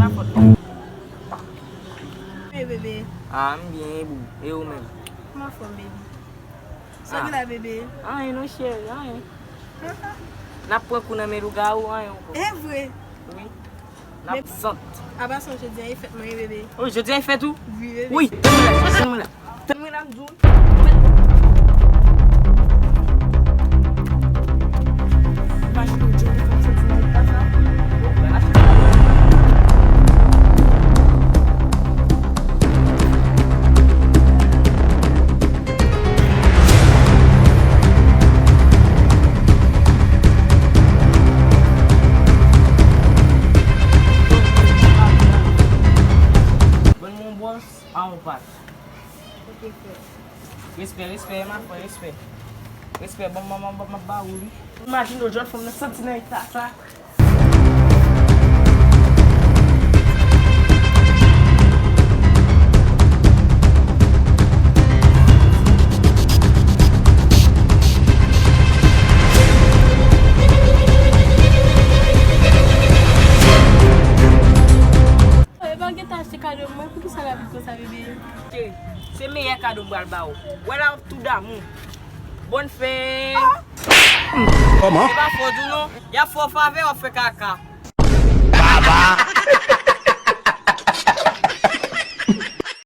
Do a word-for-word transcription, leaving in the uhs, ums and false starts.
pa fòt mwen. Hey, bebe. Ah, m byen, e boo? E ou menm? Kòman fòm, baby? Sa ki la, bebe? Anyen non, cheri, anyen. N ap pran kou nan men lougawou, anyen ankò. E vre? Wi. N ap sant. Apa sa, jodi a e fèt mwen, bebe. Wi, jodi a e fèt ou? Wi, bebe. Wi, tann mwen la, tann mwen la. Tann mwen la, m di w. Imajine w, Johnny, fè m santi nèg sa. Ban m yon bwòs a yon pat. Ok, frè. Respè, respè, ma frè, respè. Respè, ban m, ban m, ban m, ban m ba ou li. Imajine w, jèn fanm nan santi nan eta sa. E pa gentan achte kado mwen, poukisa l ap vin konsa, bebe? Cheri, se meyè kado m pral ba ou. Wè la w ap tou damou. Bòn fè. Kòman? Se pa fòt ou non. Y ap fè w favè, w ap fè kaka.